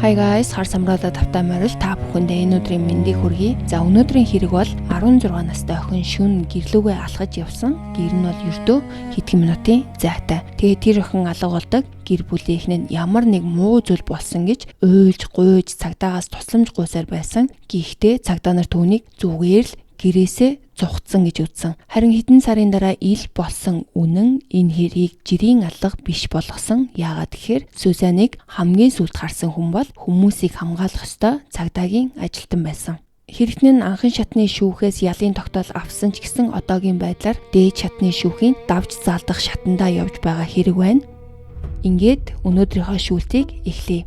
Hi guys, хар самраалаа тавтай морил та бүхэндээ энэ өдрийн мэндийг хүргэе. За, өнөөдрийн хэрэг бол 16 настай охин шөнө гэрлүүгээ алхаж явсан. Гэр нь бол ердөө хэдхэн минутын зайтай. Тэгээд тэр охин алга болдог. Гэр бүлийнх нь ямар нэг муу зүйл болсон гэж уйлж, гуйж, цагдаагаас тусламж гуйсаар байсан. Гэхдээ цагдаа нар түүнийг зүгээр л гэрээсээ зугтсан гэж үзсэн. Харин хэдэн сарын дараа ил болсон үнэн энэ хэргийг жирийн алга биш болгосон. Яагаад гэхээр Сюзаныг хамгийн сүүлд харсан хүн бол хүмүүсийг хамгаалах ёстой цагдаагийн ажилтан байсан. Хэрэгтэн нь анхан шатны шүүхээс ялын тогтоол авсан ч гэсэн одоогийн байдлаар дээд шатны шүүхийн давж заалдах шатандаа явж байгаа хэрэг байна. Ингээд өнөөдрийнхөө шүүлтийг эхлэе.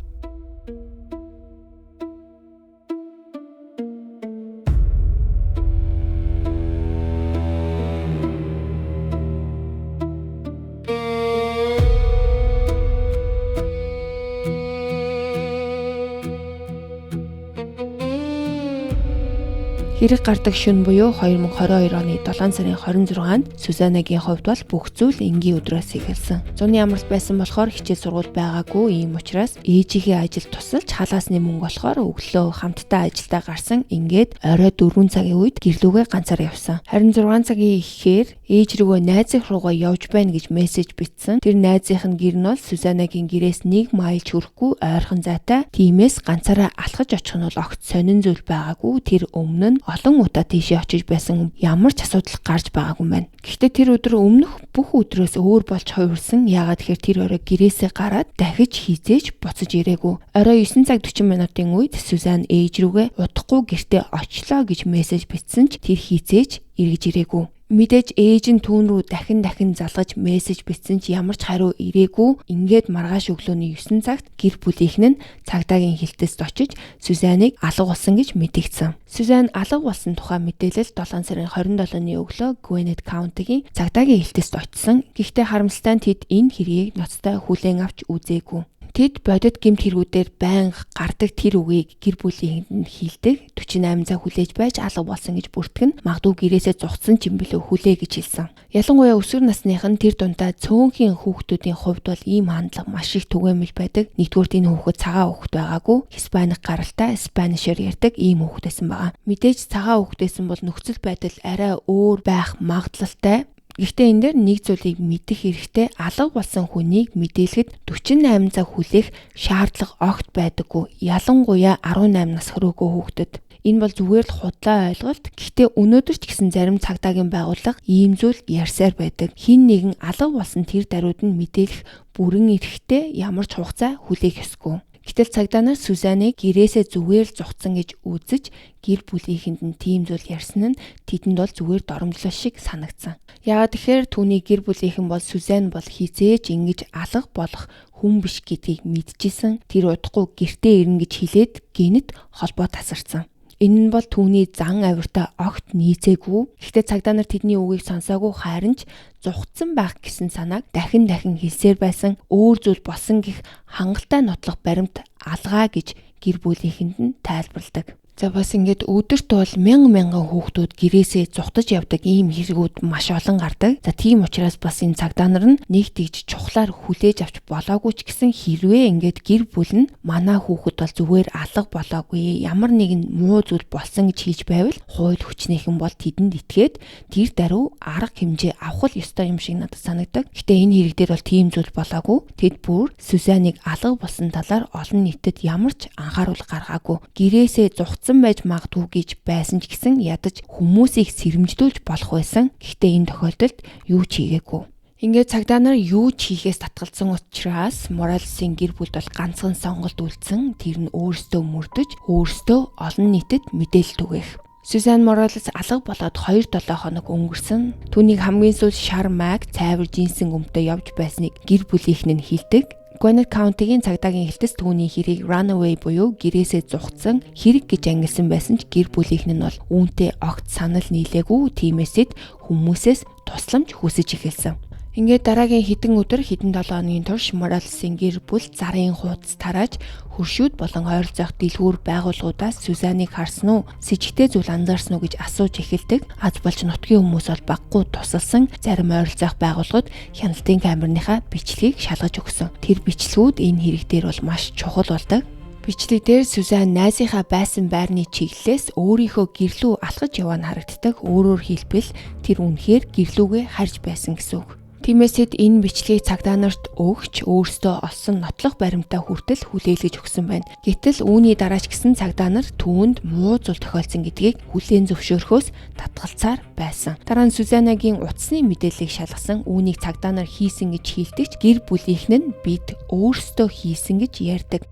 Хэрэг гардаг шөнө буюу 2022 оны 7 сарын 26-нд Сюзанагийн хувьд бол бүх зүйл энгийн өдрөөс эхэлсэн. Зуны амралт байсан болохоор хичээл сургууль байгаагүй. Ийм учраас ээжийнхээ ажилд тусалж халаасны мөнгө болохоор өглөө хамтдаа ажилдаа гарсан. Ингээд орой 4 цагийн үед гэрлүүгээ ганцаар явсан. Харин 6 цагийн ихээр ээж рүүгээ найзынх руугаа явж байна гэж мессеж бичсэн. Тэр найзынх нь гэр нь бол Сюзанагийн гэрээс 1 майл ч хүрэхгүй ойрхон зайтай. Тиймээс ганцаараа алхаж очих нь бол огт сонин зүйл байгаагүй. Тэр өмнө нь олон удаа тийшээ очиж байсан, ямар ч асуудал гарч байгаагүй юм байна. Гэхдээ тэр өдөр өмнөх бүх өдрөөс өөр болж хувирсан. Яагаад гэхээр тэр орой гэрээсээ гараад дахиж хизээж буцаж ирээгүй. Орой 9 цаг 40 минутын үед Сюзан ээж рүүгээ удахгүй гэртээ очлоо гэж мессеж бичсэн ч тэр хизээж эргэж ирээгүй. Мэдээж ээж нь түүн рүү дахин дахин залгаж мессеж бичсэн ч ямар ч хариу ирээгүй. Ингээд маргааш өглөөний 9 цагт гэр бүлийнх нь цагдаагийн хэлтэст очиж Сюзаныг алга болсон гэж мэдэгдсэн. Сюзан алга болсон тухай мэдээлэл 7 сарын 27-ны өглөө Gwinnett County-гийн цагдаагийн хэлтэст очсон. Гэхдээ харамсалтай нь тэд энэ хэргийг ноцтой хүлээн авч үзээгүй. Тэд бодит гэмт хэрэгүүдээр байнга гардаг тэр үгийг гэр бүлийнхэнд хэлдэг. 48 цаг хүлээж байж алга болсон гэж бүртгэн. Магадгүй гэрээсээ зугтсан ч юм билүү, хүлээ гэж хэлсэн. Ялангуяа өсвөр насных нь тэр дундаа цөөнхийн хүүхдүүдийн хувьд бол ийм хандлага маш их түгээмэл байдаг. Нэгдүгээрт энэ хүүхэд цагаан хүүхэд байгаагүй. Испаник гаралтай, Спанишээр ярьдаг ийм хүүхэд байсан байгаа. Мэдээж цагаан хүүхэд байсан бол нөхцөл байдал арай өөр байх магадлалтай. Гэхдээ энэ дээр нэг зүйлийг мэдэх хэрэгтэй. Алга болсон хүнийг мэдээлэхэд 48 цаг хүлээх шаардлага огт байдаггүй. Ялангуяа 18 нас хүрээгүй хүүхдэд. Энэ бол зүгээр л худлаа ойлголт. Гэхдээ өнөөдөр ч гэсэн зарим цагдаагийн байгууллага ийм зүйл ярьсаар байдаг. Хэн нэгэн алга болсон тэр даруйд нь мэдээлэх бүрэн эрхтэй, ямар ч хугацаа хүлээх ёсгүй. Гэтэл цагдаа нар Сюзаныг гэрээсээ зүгээр л зугтсан гэж үзэж гэр бүлийнхэнд нь тийм зүйл ярьсан нь тэдэнд бол зүгээр доромжлол шиг санагдсан. Яагаад тэгэхээр түүний гэр бүлийнхэн бол Сюзан бол хизээж ингэж алга болох хүн биш гэдгийг мэдчихсэн. Тэр удахгүй гэртээ ирнэ гэж хэлээд гэнэт холбоо тасарсан. Энэ нь бол түүний зан авиртай огт нийцээгүй. Гэхдээ цагдаа нар тэдний үгийг сонсоогүй, харин ч зугтсан байх гэсэн санааг дахин дахин хэлсээр байсан. Өөр зүйл болсон гэх хангалттай нотлох баримт алгаа гэж гэр бүлийнхэнд нь тайлбарладаг. За, бас ингээд өдөрт бол мянган мянган хүүхдүүд гэрээсээ зугтаж явдаг ийм хэрэгүүд маш олон гардаг. За, тийм учраас бас энэ цагдаа нар нь нэг тэгж чухлаар хүлээж авч болоогүй ч гэсэн хэрвээ ингээд гэр бүл нь манай хүүхэд бол зүгээр алга болоогүй, ямар нэгэн муу зүйл болсон гэж хэлж байвал хууль хүчнийхэн бол тэдэнд итгээд тэр даруй арга хэмжээ авах л ёстой юм шиг надад санагдаг. Гэтэ энэ хэрэг дээр бол тийм зүйл болоогүй. Тэд бүр Сюзаныг алга болсон талаар олон нийтэд ямар ч анхааруул гаргаагүй. Гэрээсээ зугтсан байж магадгүй гэж байсан ч гэсэн ядаж хүмүүсийг сэрэмжлүүлж болох байсан. Гэхдээ энэ тохиолдолд юу ч хийгээгүй. Ингээд цагдаа нар юу ч хийхээс татгалзсан учраас Моралесын гэр бүлд бол ганцхан сонголт үлдсэн. Тэр нь өөрсдөө мөрдөж, өөрсдөө олон нийтэд мэдээлэл түгээх. Сюзан Моралес алга болоод 2-7 хоног өнгөрсөн. Түүнийг хамгийн сүүлд шар майк, цайвар джинсэн өмдөө явж байсныг гэр бүлийнх нь хэлдэг. Gwinnett County-гийн цагдаагийн хэлтэс түүний хэрийг runaway буюу гэрээсээ зугтсан хэрэг гэж ангилсан байсан ч гэр бүлийнх нь бол үүнтэй огт санал нийлээгүй. Тиймээс хүмүүсээс тусламж хүсэж эхэлсэн. Ингээд дараагийн хэдэн өдөр, хэдэн 7 хоногийн турш Моралесын гэр бүл зарын хуудас тарааж хөршүүд болон ойролцоох дэлгүүр байгууллагуудаас Сюзаныг харсан уу, сэжигтэй зүйл анзаарсан уу гэж асууж эхэлдэг. Аз болж нутгийн хүмүүс бол баггүй тусалсан. Зарим ойролцоох байгууллагууд хяналтын камерныхаа бичлэгийг шалгаж өгсөн. Тэр бичлэгүүд энэ хэрэг дээр бол маш чухал болдог. Бичлэг дээр Сюзан найзынхаа байсан байрны чиглэлээс өөрийнхөө гэрлүү алхаж яваа нь харагддаг. Өөрөөр хэлбэл, тэр үнэхээр гэрлүүгээ харж байсан гэсэн үг. Тиймээс тэд энэ бичлэгийг цагдаа нарт өгч, өөрсдөө олсон нотлох баримтаа хүртэл хүлээлгэж өгсөн байна. Гэтэл үүний дараа ч гэсэн цагдаа нар түүнд муу зүйл тохиолдсон гэдгийг хүлээн зөвшөөрөхөөс татгалцаар байсан. Дараа нь Сюзанагийн утасны мэдээллийг шалгасан. Үүнийг цагдаа нар хийсэн гэж хэлдэг ч гэр бүлийнх нь бид өөрсдөө хийсэн гэж ярьдаг.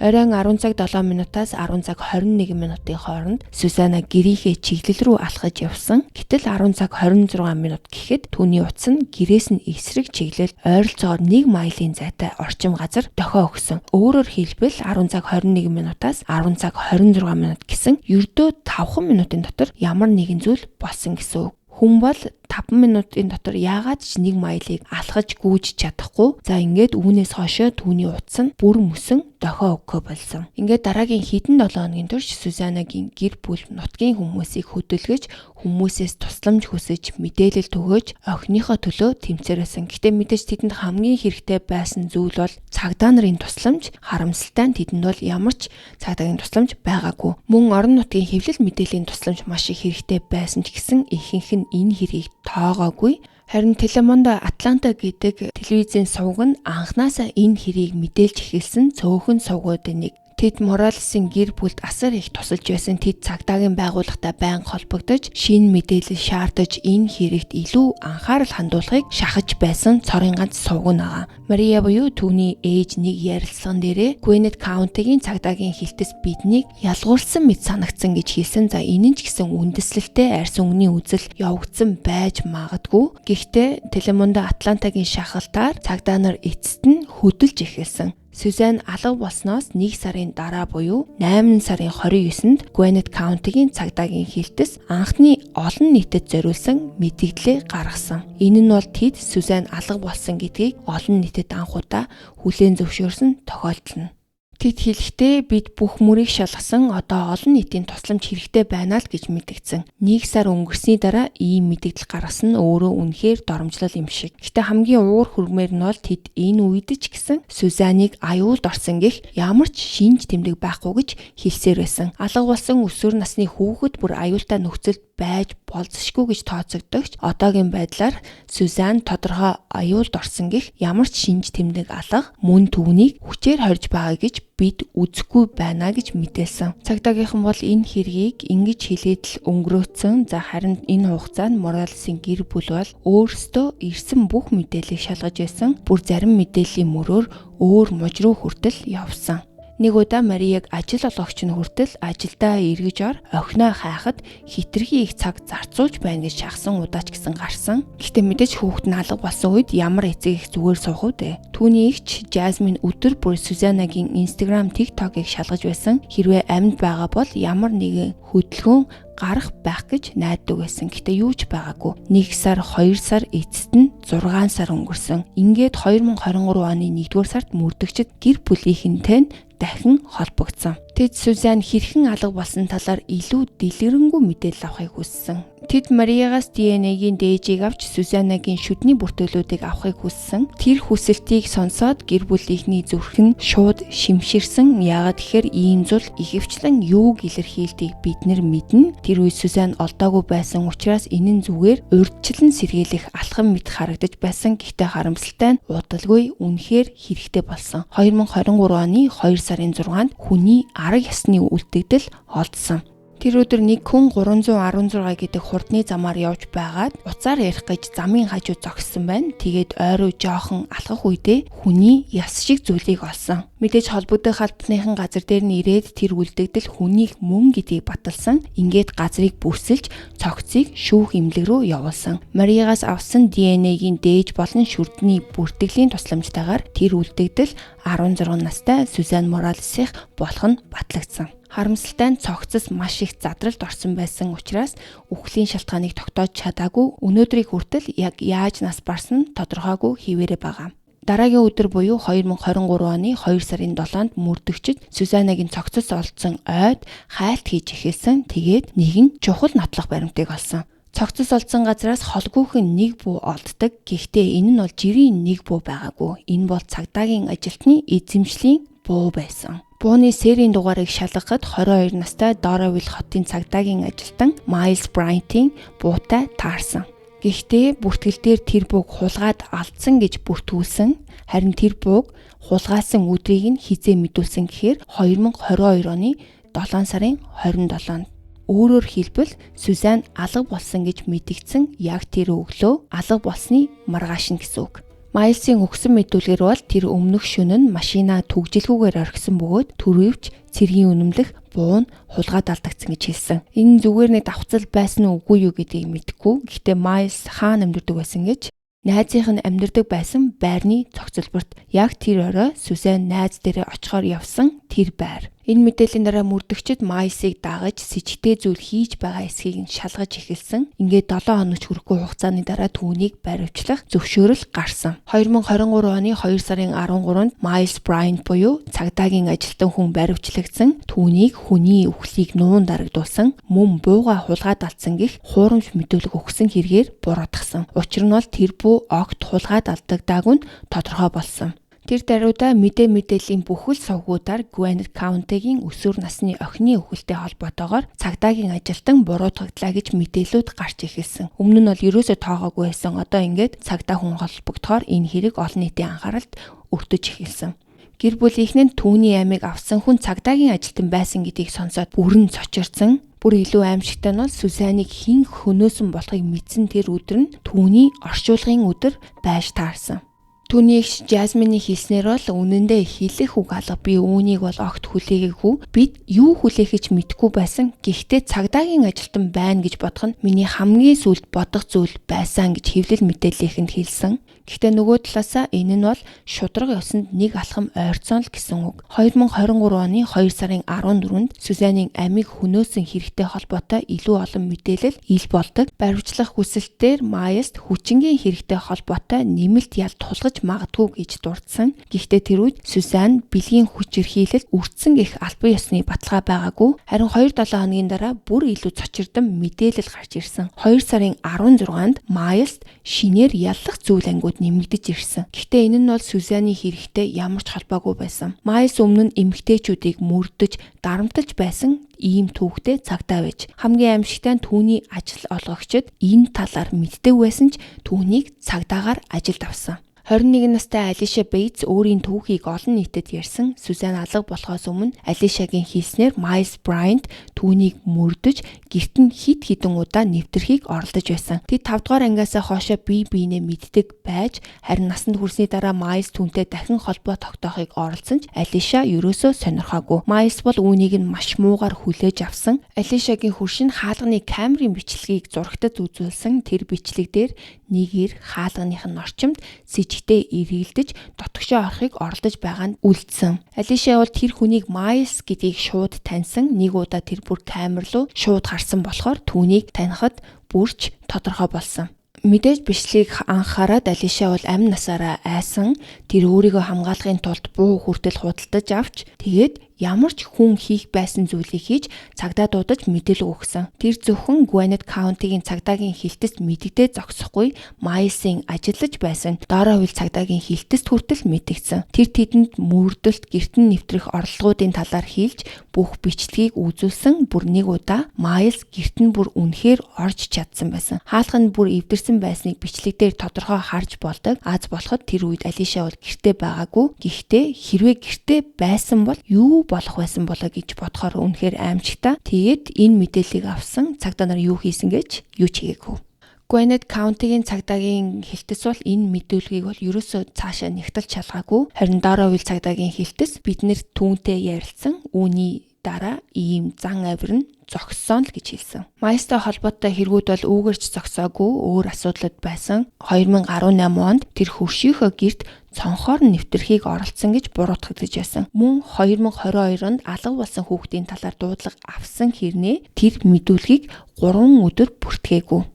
Оройн 10 цаг 7 минутаас 10 цаг 21 минутын хооронд Сюзанна гэрийнхээ чиглэл рүү алхаж явсан. Гэтэл 10 цаг 26 минут гэхэд түүний утас нь гэрээс нь эсрэг чиглэл ойролцоогоор 1 майлын зайтай орчим газар дохио өгсөн. Өөрөөр хэлбэл, 10 цаг 21 минутаас 10 цаг 26 минут гэсэн ердөө 5 минутын дотор ямар нэгэн зүйл болсон гэсэн үг. Хүн бол 5 минутын дотор яагаад ч 1 майлыг алхаж гүйж чадахгүй. За, ингээд үүнээс хойшоо түүний утас нь бүр мөсөн дохио өгөхөө болсон. Ингээд дараагийн хэдэн 7 хоногийн турш Сюзанагийн гэр бүл нутгийн хүмүүсийг хөдөлгөж, хүмүүсээс тусламж хүсэж, мэдээлэл түгээж, охиныхоо төлөө тэмцээрсэн. Гэхдээ мэдээж тэдэнд хамгийн хэрэгтэй байсан зүйл бол цагдаа нарын тусламж. Харамсалтай нь тэдэнд бол ямар ч цагдаагийн тусламж байгаагүй. Мөн орон нутгийн хэвлэл мэдээллийн тусламж маш их хэрэгтэй байсан ч гэсэн ихэнх нь энэ хэргийг тоогоогүй. Харин Телемондо Атланта гэдэг телевизийн суваг нь анханасаа энэ хэрийг мэдээлж эхэлсэн цөөхөн сувгуудын нэг. Тэд Моралесын гэр бүлд асар их тусалж байсан. Тэд цагдаагийн байгууллагатай байнга холбогдож, шинэ мэдээлэл шаардаж, энэ хэрэгт илүү анхаарал хандуулахыг шахаж байсан цорын ганц суваг нь байгаа. Мария буюу түүний ээж нэг ярилцлаган дээрээ Gwinnett County-гийн цагдаагийн хэлтэс биднийг ялгуурсан мэт санагдсан гэж хэлсэн. За, энэ нь ч гэсэн үндэслэлтэй арьс өнгөний үзэл явагдсан байж магадгүй. Гэхдээ Телемондо Атлантагийн шахалтаар цагдаа нар эцэст нь хөдөлж эхэлсэн. Сюзан алга болсноос 1 сарын дараа буюу 8 сарын 29-нд Gwinnett County-гийн цагдаагийн хэлтэс анхны олон нийтэд зориулсан мэдээллээ гаргасан. Энэ нь бол тэд Сюзан алга болсон гэдгийг олон нийтэд анх удаа хүлээн зөвшөөрсөн тохиолдол нь. Тэд хэлэхдээ бид бүх мөрийг шалгасан, одоо олон нийтийн тусламж хэрэгтэй байна л гэж мэдэгдсэн. Нэг сар өнгөрсний дараа ийм мэдэгдэл гаргасан нь өөрөө үнэхээр доромжлол юм шиг. Гэхдээ хамгийн уур хүрмээр нь бол тэд энэ үед ч гэсэн Сюзаныг аюулд орсон гэх ямар ч шинж тэмдэг байхгүй гэж хэлсээр байсан. Алга болсон өсвөр насны хүүхэд бүр аюултай нөхцөлд байж болзошгүй гэж тооцогдогч одоогийн байдлаар Сюзан тодорхой аюулд орсон гэх ямар ч шинж тэмдэг алга, мөн түүнийг хүчээр хорж байгаа гэж бид үзэхгүй байна гэж мэдээлсэн. Цагдаагийнхан бол энэ хэргийг ингэж хэлээд л өнгөрөөцсөн. За, харин энэ хугацаанд Моралесын гэр бүл бол өөрсдөө ирсэн бүх мэдээллийг шалгаж байсан. Бүр зарим мэдээллийн мөрөөр өөр мужи руу хүртэл явсан. Нэг удаа Марияг ажил олгогч нь хүртэл ажилдаа эргэж ор, охиноо хайхад хэтэрхий их цаг зарцуулж байна гэж шахсан удаа ч гэсэн гарсан. Гэхдээ мэдээж хүүхэд нь алга болсон үед ямар эцэг их зүгээр суух вэ дээ. Түүний эгч Жасмин өдөр бүр Сюзанагийн Instagram, TikTok-ыг шалгаж байсан. Хэрвээ амьд байгаа бол ямар нэгэн хөдөлгөөн гарах байх гэж найддаг байсан. Гэхдээ юу ч байгаагүй. 1 сар, 2 сар, эцэст нь 6 сар өнгөрсөн. Ингээд 2023 оны 1-р сард мөрдөгчд гэр бүлийнхэнтэй нь дахин холбогдсон. Тэд Сюзан хэрхэн алга болсон талаар илүү дэлгэрэнгүй мэдээлэл авахыг хүссэн. Тэд Мариягаас DNA-гийн дээжийг авч Сюзанагийн шүдний бүртгэлүүдийг авахыг хүссэн. Тэр хүсэлтийг сонсоод гэр бүлийнхний зүрх нь шууд шимширсэн. Яагаад гэхээр ийм зүйл ихэвчлэн юуг илэрхийлдгийг бид нар мэднэ. Тэр үед Сюзан олдоогүй байсан учраас энэ нь зүгээр урьдчилан сэргийлэх алхам мэт харагдаж байсан. Гэхдээ харамсалтай нь удалгүй үнэхээр хэрэгтэй болсон. 2023 оны 2 сарын 6-нд хүний арга ясны үлдэгдэл олдсон. Тэр өдөр нэг хүн 316 гэдэг хурдны замаар явж байгаад утсаар ярих гэж замын хажуу зогссон байна. Тэгээд ойруу жоохон алхах үедээ хүний яс шиг зүйлийг олсон. Мэдээж холбогдох албаныхан газар дээр нь ирээд тэр үлдэгдэл хүнийг мөн гэдгийг баталсан. Ингээд газрыг бүсэлж цогцыг шүүх эмнэлэг рүү явуулсан. Мариягаас авсан DNA-гийн дээж болон шүрдний бүртгэлийн тусламжтайгаар тэр үлдэгдэл 16 настай Сюзан Моралесих болох нь батлагдсан. Харамсалтай нь цогцос маш их задралд орсон байсан учраас үхлийн шалтгааныг тогтоож чадаагүй. Өнөөдрийг хүртэл яг яаж нас барсан тодорхойгүй хэвээрээ байгаа. Дараагийн өдөр буюу 2023 оны 2 сарын 7-нд мөрдөгчд Сюзанагийн цогцос олдсон ойд хайлт хийж эхэлсэн. Тэгээд нэгэн чухал нотлох баримтыг олсон. Цогцос олдсон газраас холгүйхэн нэг буу олддог. Гэхдээ энэ нь бол жирийн нэг буу байгаагүй. Энэ бол цагдаагийн ажилтны эзэмшлийн буу байсан. Бууны серийн дугаарыг шалгахад 22 настай Доравил хотын цагдаагийн ажилтан Майлз Брайантын буутай таарсан. Гэхдээ бүртгэл дээр тэр бууг хулгайд алдсан гэж бүртгүүлсэн. Харин тэр бууг хулгайлсан өдрийг нь хизээ мэдүүлсэн гэхээр 2022 оны 7 сарын 27-нд. Өөрөөр хэлбэл Сюзан алга болсон гэж мэдэгдсэн яг тэр өглөө алга болсны маргааш нь гэсэн үг. Майлсын өгсөн мэдүүлгээр бол тэр өмнөх шөнө нь машина түгжилгүүгээр орхисон бөгөөд түрийвч цэргийн үнэмлэх буу нь хулгайд алдагдсан гэж хэлсэн. Энэ зүгээр нэг давхцал байсан уу үгүй юу гэдгийг мэдэхгүй. Гэхдээ Майлс хаана амьдардаг байсан гэж найзынх нь амьдардаг байсан байрны цогцлборт яг тэр орой Сюзан найз дээрээ очихоор явсан тэр байр. Энэ мэдээллийн дараа мөрдөгчид Майлсыг дагаж сэжигтэй зүйл хийж байгаа эсхийг нь шалгаж эхэлсэн. Ингээд 7 хоногч хүрэхгүй хугацааны дараа түүнийг баривчлах зөвшөөрөл гарсан. 2023 оны 2 сарын 13-нд Майлс Брайант буюу цагдаагийн ажилтан хүн баривчлагдсан. Түүнийг хүний үхлийг нуун дарагдуулсан, мөн бууга хулгайд алдсан гэх хуурамч мэдүүлэг өгсөн хэрэгээр буруутгасан. Учир нь бол тэр буу огт хулгайд алдагдаагүй нь тодорхой болсон. Тэр даруйдаа мэдээллийн бүхэл сувгуудаар Gwinnett County-гийн өсвөр насны охины үхэлтэй холбоотойгоор цагдаагийн ажилтан буруутгагдлаа гэж мэдээлүүд гарч эхэлсэн. Өмнө нь бол ерөөсөө тоогоогүй байсан. Одоо ингээд цагдаа хүн холбогдохоор энэ хэрэг олон нийтийн анхааралд өртөж эхэлсэн. Гэр бүлийнх нь түүний амийг авсан хүн цагдаагийн ажилтан байсан гэдгийг сонсоод бүрэн цочирдсан. Бүр илүү аимшигтай нь бол Сюзаныг хэн хөнөөсөн болохыг мэдсэн тэр өдөр нь түүний орчуулгын өдөр байж таарсан. Түүний эгч Жасмины хэлснээр бол үнэндээ хэлэх үг алга, би үүнийг бол огт хүлээгээгүй. Бид юу хүлээхээ ч мэдэхгүй байсан. Гэхдээ цагдаагийн ажилтан байна гэж бодох нь миний хамгийн сүүлд бодох зүйл байсан гэж хэвлэл мэдээллийнхэнд хэлсэн. Гэхдээ нөгөө талаасаа энэ нь бол шударга ёсонд нэг алхам ойрцсон л гэсэн үг. 2023 оны 2 сарын 14-нд Сюзанийн амийг хөнөөсөн хэрэгтэй холбоотой илүү олон мэдээлэл ил болдог. Баривчлах хүсэлтээр Майлст хүчингийн хэрэгтэй холбоотой нэмэлт ял тулгаж магадгүй гэж дурдсан. Гэхдээ тэр үед Сюзан бэлгийн хүчирхийлэлд өртсөн гэх албан ёсны баталгаа байгаагүй. Харин 2-7 хоногийн дараа бүр илүү цочирдон мэдээлэл гарч ирсэн. 2 сарын 16-нд Майлст шинээр яллах зүйл ангиуд нэмэгдэж ирсэн. Гэхдээ энэ нь бол Сюзаны хэрэгтэй ямар ч холбоогүй байсан. Майлс өмнө нь эмэгтэйчүүдийг мөрдөж, дарамталж байсан ийм түүхтэй цагдаа байж. Хамгийн аимшигтай нь түүний ажил олгогчид энэ талаар мэддэг байсан ч түүнийг цагдаагаар ажилд авсан. 21 настай Алиша Бейтс өөрийн түүхийг олон нийтэд ярьсан. Сюзан алга болохоос өмнө Алишагийн хэлснээр Майлс Брайант түүнийг мөрдөж гэрт нь хэд хэдэн удаа нэвтрэхийг оролдож байсан. Тэд 5 дугаар ангиасаа хоошоо бие биенээ мэддэг байж, харин насанд хүрсний дараа Майлс түүнтэй дахин холбоо тогтоохыг оролдсон ч Алиша ерөөсөө сонирхоогүй. Майлс бол үүнийг нь маш муугар хүлээж авсан. Алишагийн хөрш нь хаалганы камерын бичлэгийг зурагтад үзүүлсэн. Тэр бичлэг дээр нэг эр хаалганых нь орчимд сэжигтэй эргэлдэж дотгошоо орохыг оролдож байгаа нь үлдсэн. Алиша бол тэр хүнийг Майлс гэдгийг шууд таньсан. Нэг удаа тэр бүр камер руу шууд харсан болохоор түүнийг танихад бүрч тодорхой болсон. Мэдээж бичлэгийг анх хараад Алиша бол амь насаараа айсан. Тэр өөрийгөө хамгаалахын тулд буу хүртэл худалдаж авч тэгээд ямар ч хүн хийх байсан зүйлийг хийж цагдаа дуудаж мэдээлэл өгсөн. Тэр зөвхөн Gwinnett County-гийн цагдаагийн хилтэст мэдэгдээ зогсохгүй Майлсын ажиллаж байсан Доровил цагдаагийн хилтэст хүртэл мэдэгдсэн. Тэр тэдэнд мөрдөлт гэрт нь нэвтрэх оролдлогоодын талаар хэлж бүх бичлэгийг үзүүлсэн. Бүр нэг удаа Майлс гэрт нь бүр үнэхээр орж чадсан байсан. Хаалга нь бүр эвдэрсэн байсныг бичлэг дээр тодорхой харж болдог. Аз болоход тэр үед Алиша бол гэртээ байгаагүй. Гэхдээ хэрвээ гэртээ байсан бол юу болох байсан болоо гэж бодохоор үнэхээр аимшигтай. Тэгээд энэ мэдээллийг авсан цагдаа нар юу хийсэн гэж юу ч хийгээгүй. Gwinnett County-гийн цагдаагийн хилтэс бол энэ мэдүүлгийг бол ерөөсөө цаашаа нэгтэлж шалгаагүй. Харин Доровил цагдаагийн хилтэс бид нэр түүнтэй ярилцсан. Үүний дараа ийм зан авир нь зогссон л гэж хэлсэн. Майлстай холбоотой хэрэгүүд бол үүгэрч зогсоогүй өөр асуудлууд байсан. 2018 онд тэр хөршийнхөө гэрт цонхоор нэвтрэхийг оролдсон гэж буруутгагдаж байсан. Мөн 2022 онд алга болсон хүүхдийн талаар дуудлага авсан хэрнээ тэр мэдүүлгийг 3 өдөр бүртгээгүй.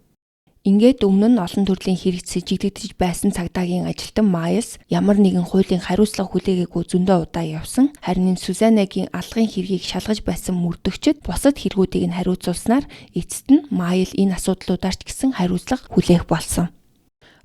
Ингээд өмнө нь олон төрлийн хэрэгт сэжигдэгдэж байсан цагдаагийн ажилтан Майлс ямар нэгэн хуулийн хариуцлага хүлээгээгүй зөндөө удаа явсан. Харин энэ Сюзанагийн алгын хэргийг шалгаж байсан мөрдөгчид бусад хэрэгүүдийг нь хариуцуулснаар эцэст нь Майл энэ асуудлуудаар ч гэсэн хариуцлага хүлээх болсон.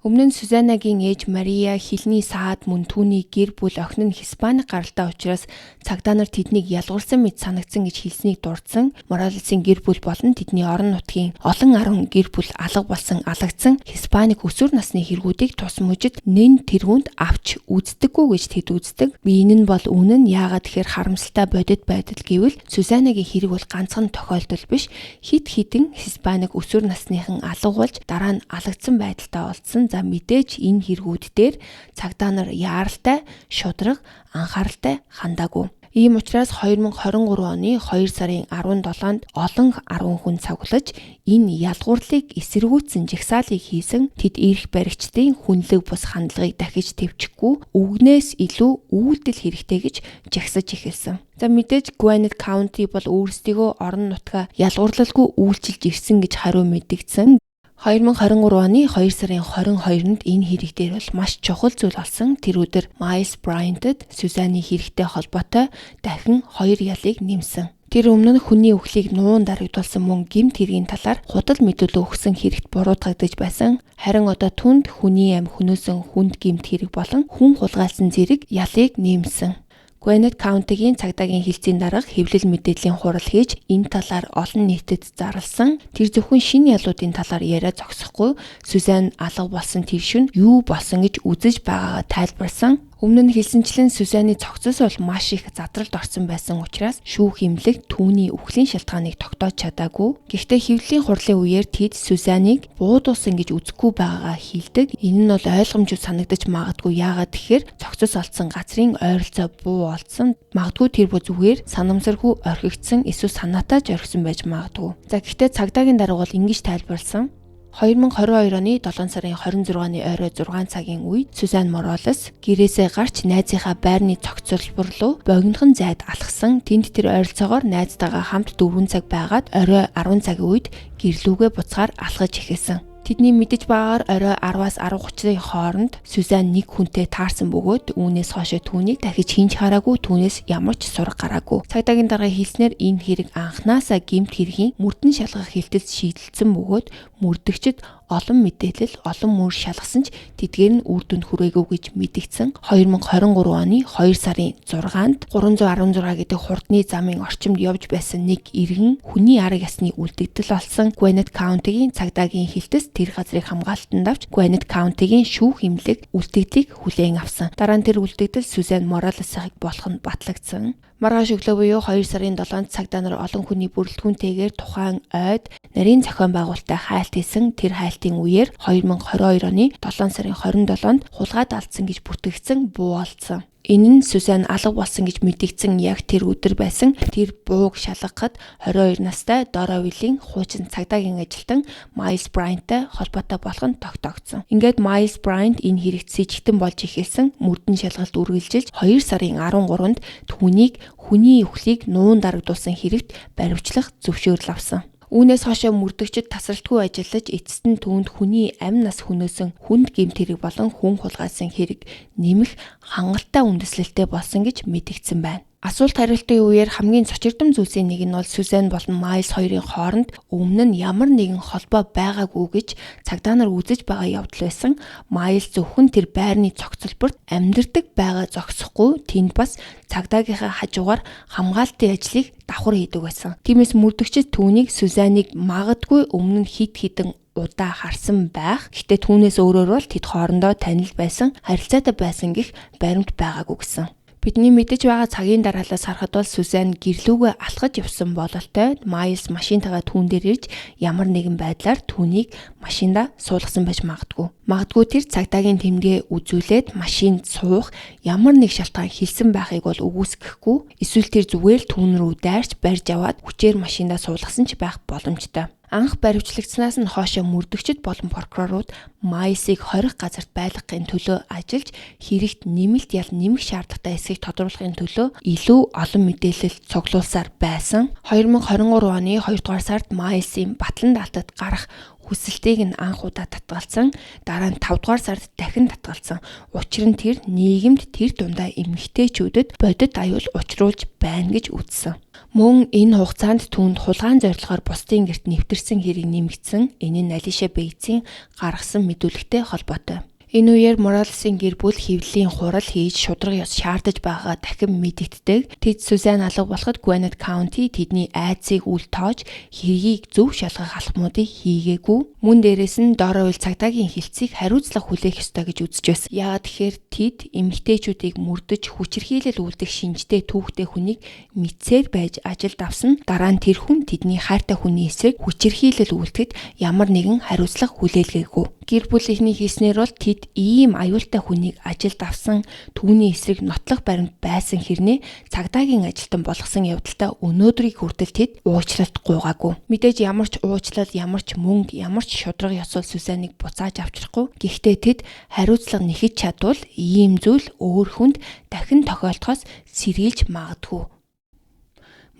Өмнө нь Сузанагийн ээж Мария хилний саад мөн түүний гэр бүл охин нь Испаник гаралтай учраас цагдаа нар тэднийг ялгуурсан мэт санагдсан гэж хэлснийг дурдсан. Моралесын гэр бүл болон тэдний орон нутгийн олон 10 гэр бүл алга болсон алагдсан Испаник өсвөр насны хэрэгүүдийг тус мужид нэн тэргүүнд авч үздэггүй гэж тэд үздэг. Энэ нь бол үнэн. Яагаад тэгэхээр харамсалтай бодит байдал гэвэл Сузанагийн хэрэг бол ганцхан тохиолдол биш. Хит хитэн Испаник өсвөр насныхан алга болж дараа нь алагдсан байдалтай олдсон. За мэдээж энэ хэрэгүүд дээр цагдаа нар яаралтай, шударга, анхааралтай хандаагүй. Ийм учраас 2023 оны 2 сарын 17-нд олон 10 хүн цуглаж энэ ялгуурлыг эсэргүүцсэн жагсаалыг хийсэн. Тэд эрх баригчдын хүнлэг бус хандлагыг дахиж тэвчихгүй, үгнээс илүү үйлдэл хэрэгтэй гэж жагсаж эхэлсэн. За мэдээж Gwinnett County бол өөрсдийгөө орон нутгаа ялгуурлалгүй үйлчилж ирсэн гэж хариу мэдэгдсэн. 2023 оны 2 сарын 22-нд энэ хэрэг дээр бол маш чухал зүйл болсон. Тэр өдөр Miles Bryant-д Сузаны хэрэгтэй холбоотой дахин 2 ялыг нэмсэн. Тэр өмнө нь хүний үхлийг нуун дарагдуулсан мөн гэмт хэргийн талаар худал мэдүүлэг өгсөн хэрэгт буруутгагдаж байсан. Харин одоо түнд хүний ам хөнөөсөн хүнд гэмт хэрэг болон хүн хулгайлсан зэрэг ялыг нэмсэн. Gwinnett County-гийн цагдаагийн хэлцээний дарга хэвлэл мэдээллийн хурал хийж энэ талаар олон нийтэд зарласан. Тэр зөвхөн шинэ ялуудын талаар яриа зогсохгүй Сузан алга болсон тэр шөнө юу болсон гэж үзэж байгаагаа тайлбарласан. Өмнө нь хэлсэнчлэн Сузаны цогцос бол маш их задралд орсон байсан учраас шүүх эмнэлэг түүний үхлийн шалтгааныг тогтоож чадаагүй. Гэхдээ хэвлэлийн хурлын үеэр тэд Сузаныг буудуулсан гэж үзэхгүй байгаагаа хэлдэг. Энэ нь бол ойлгомжтой санагдаж магадгүй. Яагаад тэгэхээр цогцос олдсон газрын ойролцоо буу олдсон. Магадгүй тэр бу зүгээр санамсаргүй орхигдсон эсвэл санаатай ч орхисон байж магадгүй. За гэхдээ цагдаагийн дарга бол ингэж тайлбарласан. 2022 оны 7 сарын 26-ны орой 6 цагийн үед Сузан Моралес гэрээсээ гарч найзынхаа байрны цогцлбор руу богинохон зайд алхсан. Тэнд тэр ойролцоогоор найзтайгаа хамт 4 цаг байгаад орой 10 цагийн үед гэрлүүгээ буцгаар алхаж эхэлсэн. Тэдний мэдэж байгаагаар орой 10-аас 10:30-ын хооронд Сузан нэг хүнтэй таарсан бөгөөд үүнээс хойш түүнийг дахиж хинж хараагүй, түүнээс ямар ч сураг гараагүй. Цагдаагийн даргын хэлснээр энэ хэрэг анханасаа гэмт хэргийн мөрдөн шалгах хэлтэд шийдэлдсэн бөгөөд мөрдөгчд олон мэдээлэл, олон мөр шалгасан ч тэдгээр нь үр дүнд хүрээгүй гэж мэдэгдсэн. 2023 оны 2 сарын 6-нд 316 гэдэг хурдны замын орчимд явж байсан нэг иргэн хүний арга ясны үлдэгдэл олсон. Gwinnett County-гийн цагдаагийн хэлтэс тэр газрыг хамгаалтанд авч Gwinnett County-гийн шүүх эмнэлэг үлдэгдлийг хүлээн авсан. Дараа нь тэр үлдэгдэл Сузан Моралесыг болох нь батлагдсан. Маргааш өглөө буюу 2 сарын 7-нд цагдаа нар олон хүний бүрэлдэхүүнтэйгээр тухайн ойд нарийн зохион байгуулалттай хайлт хийсэн. Тэр хайлтын үеэр 2022 оны 7 сарын 27-нд хулгайд алдсан гэж бүртгэгдсэн буу олдсон. Энэ нь Сузан алга болсон гэж мэдэгдсэн яг тэр өдөр байсан. Тэр бууг шалгахад 22 настай Доровилийн хуучин цагдаагийн ажилтан Miles Bryant-тай холбоотой болох нь тогтоогдсон. Ингээд Miles Bryant энэ хэрэгт сэжигтэн болж эхэлсэн. Мөрдөн шалгалт үргэлжилж 2 сарын 13-нд түүнийг хүний үхлийг нуун дарагдуулсан хэрэгт баривчлах зөвшөөрөл авсан. Үүнээс хойш мөрдөгчд тасралтгүй ажиллаж эцэст нь түүнд хүний амь нас хөнөөсөн хүнд гэмт хэрэг болон хүн хулгайлсан хэрэг нэмэх хангалттай үндэслэлтэй болсон гэж мэдэгдсэн байна. Асуулт хариултын үеэр хамгийн цочирдом зүйлсийн нэг нь бол Сузан болон Майлс хоёрын хооронд өмнө нь ямар нэгэн холбоо байгаагүй гэж цагдаа нар үзэж байгаа явдал байсан. Майлс зөвхөн тэр байрны цогцлборт амьдардаг байгаа зогсохгүй, тэнд бас цагдаагийнхаа хажуугаар хамгаалтын ажлыг давхар хийдэг байсан. Тиймээс мөрдөгчд түүнийг Сузаныг магадгүй өмнө нь хид хідэн удаа харсан байх. Гэхдээ түүнээс өөрөөр бол тэд хоорондоо танил байсан, харилцаатай байсан гэх баримт байгаагүй гэсэн. Бидний мэдэж байгаа цагийн дараалалаас харахад бол Сузан гэрлүүгээ алхаж явсан бололтой Майлс машинтайгаа түүн дээр ирж ямар нэгэн байдлаар түүнийг машиндаа суулгасан байж магадгүй. Магадгүй тэр цагдаагийн тэмдэгэ үзүүлээд машинд суух ямар нэг шалтгаан хэлсэн байхыг бол үгүйсгэхгүй. Эсвэл тэр зүгээр л түүн рүү дайрч барьж аваад хүчээр машиндаа суулгасан ч байх боломжтой. Анх баривчлагдсанаас нь хоошоо мөрдөгчд болон прокурорууд Майлсыг хорих газарт байлгахын төлөө ажиллаж хэрэгт нэмэлт ял нэмэх шаардлагатай эсэхийг тодруулахын төлөө илүү олон мэдээлэл цуглуулсаар байсан. 2023 оны 2 дугаар сард Майлсын батлан даалтад гарах Хүсэлтийг нь анх удаа татгалзсан, дараа нь 5 дугаар сард дахин татгалзсан. Учир нь тэр нийгэмд тэр дундаа эмэгтэйчүүдэд бодит аюул учруулж байна гэж үзсэн. Мөн энэ хугацаанд түүнд хулгайн зорилгоор бусдын гэрт нэвтэрсэн хэрэг нэмэгдсэн. Энэ нь Алиша Бейтсийн гаргасан мэдүүлэгтэй холбоотой. Энэ үеэр Моралесын гэр бүл хэвлэлийн хурал хийж шударга ёс шаардаж байгаа дахин мэдэгддэг. Тэд Сузан алга болоход Gwinnett County тэдний айдсыг үл тоож хэргийг зөв шалгах алхмуудыг хийгээгүй. Мөн дээрээс нь Доровил цагдаагийн хэлцгийг хариуцлага хүлээх ёстой гэж үзэж байсан. Яагаад тэгэхээр тэд эмэгтэйчүүдийг мөрдөж хүчирхийлэл үйлдэх шинжтэй түүхтэй хүнийг мэдсээр байж ажилд авсан. Дараа нь тэр хүн тэдний хайртай хүний эсрэг хүчирхийлэл үйлдэхэд ямар нэгэн хариуцлага хүлээлгээгүй. Гэр бүлийнхний хийснээр бол тэд ийм аюултай хүнийг ажилд авсан, түүний эсрэг нотлох баримт байсан хэрнээ цагдаагийн ажилтан болгосон явдалтай өнөөдрийг хүртэл тэд уучлалт гуйгаагүй. Мэдээж ямар ч уучлал, ямар ч мөнгө, ямар ч шударга ёсол Сузаныг буцааж авчрахгүй. Гэхдээ тэд хариуцлага нэхэж чадвал ийм зүйл өөр хүнд дахин тохиолдохоос сэргийлж магадгүй.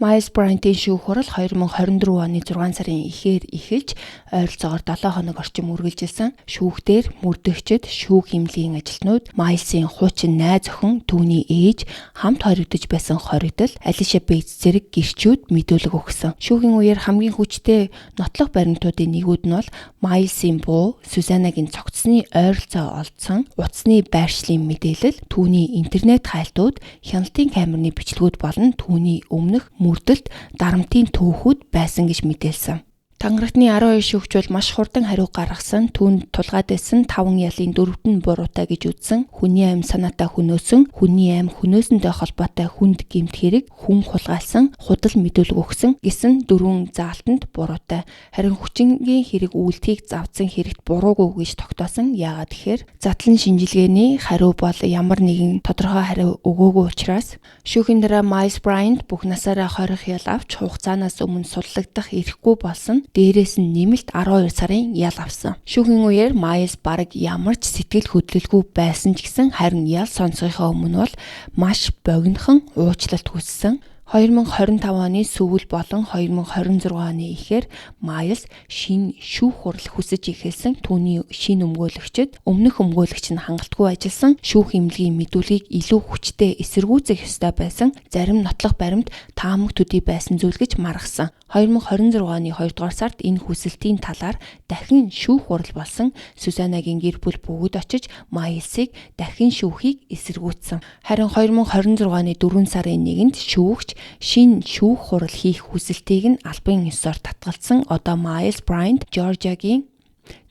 Miles Bryant-ийн шүүх хурал 2024 оны 6 сарын ихээр эхэлж ойролцоогоор 7 хоног орчим үргэлжилсэн. Шүүхтэр мөрдөгчд, шүүх эмнэлгийн ажилтнууд, Miles-ийн хуучин найз охин, түүний ээж хамт хоригдож байсан хоригдол, Alicia Bates зэрэг гэрчүүд мэдүүлэг өгсөн. Шүүхийн үеэр хамгийн хүчтэй нотлох баримтуудын нэгүүд нь бол Miles-ийн буу, Сузанагийн цогцсны ойролцоо олдсон утасны байршлын мэдээлэл, түүний интернет хайлтууд, хяналтын камерны бичлэгүүд болон түүний өмнөх мөрдөлт дарамтын түүхүүд байсан гэж мэдээлсэн. Тангарагтны 12 шүүгч бол маш хурдан хариу гаргасан. Түүнд тулгаад байсан 5 ялын 4-т нь буруутай гэж үзсэн. Хүний амь санаатай хөнөөсөн, хүний амь хөнөөсөнтэй холбоотой хүнд гэмт хэрэг, хүн хулгайлсан, худал мэдүүлэг өгсөн гэсэн 4 заалтанд буруутай. Харин хүчингийн хэрэг үйлдэлийг завдсан хэрэгт буруугүй гэж тогтоосон. Яагаад гэхээр задлан шинжилгээний хариу бол ямар нэгэн тодорхой хариу өгөөгүй учраас шүүхийн дараа Miles Bryant бүх насаараа 20 ял авч хугацаанаас өмнө суллагдах эрхгүй болсон. Дээрээс нь нэмэлт 12 сарын ял авсан. Шүүхийн үеэр Miles бараг ямар ч сэтгэл хөдлөлгүй байсан ч гэсэн харин ял сонсохынхоо өмнө бол маш богинохон уучлалт хүссэн. 2025 оны сүүл болон 2026 оны ихээр Miles шинэ шүүх хурал хүсэж эхэлсэн. Түүний шинэ өмгөөлөгчд өмнөх өмгөөлөгч нь хангалтгүй ажилласан, шүүх эмнэлгийн мэдүүлгийг илүү хүчтэй эсэргүүцэх ёстой байсан, зарим нотлох баримт таамаг төдий байсан зүйл гэж маргасан. 2026 оны 2 дугаар сард энэ хүсэлтийн талаар дахин шүүх хурал болсон. Сузанагийн гэр бүл бүгд очиж Майлсыг дахин шүүхийг эсэргүүцсэн. Харин 2026 оны 4 сарын 1-нд шүүгч шинэ шүүх хурал хийх хүсэлтийг нь албан ёсоор татгалзсан. Одоо Miles Bryant Жоржиагийн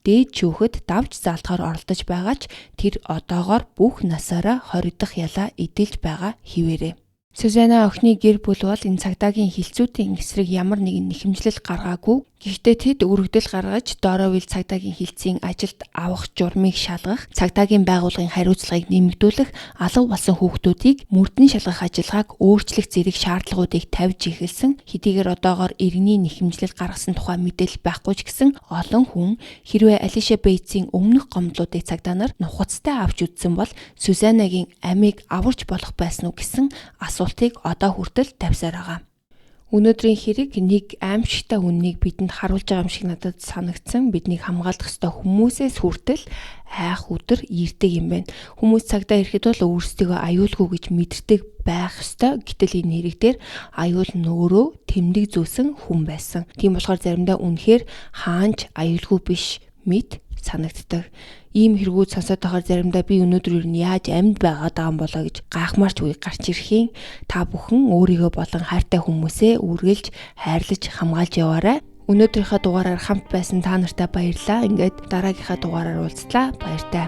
дээд шүүхэд давж заалтахаар оролдож байгаа ч тэр одоогоор бүх насаараа хоригдох ялаа эдэлж байгаа хിവэрэ. Сузана охины гэр бүл бол энэ цагдаагийн хилцүүдийн эсрэг ямар нэгэн нэхэмжлэл гаргаагүй. Гэхдээ тэд өргөдөл гаргаж Доровил цагдаагийн хилцийн ажилд авах журмыг шалгах, цагдаагийн байгууллагын хариуцлагыг нэмэгдүүлэх, алга болсон хүүхдүүдийг мөрдөн шалгах ажиллагааг өөрчлөх зэрэг шаардлагуудыг тавьж эхэлсэн. Хэдийгээр одоогоор иргэний нэхэмжлэл гаргасан тухай мэдээлэл байхгүй ч гэсэн олон хүн хэрвээ Алиша Бейтсийн өмнөх гомдлуудыг цагдаа нар нухацтай авч үзсэн бол Сузанагийн амийг аварч болох байсан уу гэсэн асуултыг одоо хүртэл тавьсаар байгаа. Өнөөдрийн хэрэг нэг аимшигтай үннийг бидэнд харуулж байгаа юм шиг надад санагдсан. Биднийг хамгаалах ёстой хүмүүсээс хүртэл айх өдөр ирдэг юм байна. Хүмүүс цагдаа ирэхэд бол өөрсдийгөө аюулгүй гэж мэдэрдэг байх ёстой. Гэтэл энэ хэрэг дээр аюул нь өөрөө тэмдэг зүүсэн хүн байсан. Тийм болохоор заримдаа үнэхээр хаанч аюулгүй биш мэт санагддаг. Ийм хэрэгүүд сонсоод байхаар заримдаа би өнөөдөр ер нь яаж амьд байгаад байгаа юм болоо гэж гайхмаарч үе гарч ирэх юм. Та бүхэн өөрийгөө болон хайртай хүмүүсээ үргэлж хайрлаж хамгаалж яваарай. Өнөөдрийнхөө дугаараар хамт байсан та нартай баярлалаа. Ингээд дараагийнхаа дугаараар уулзлаа. Баяртай.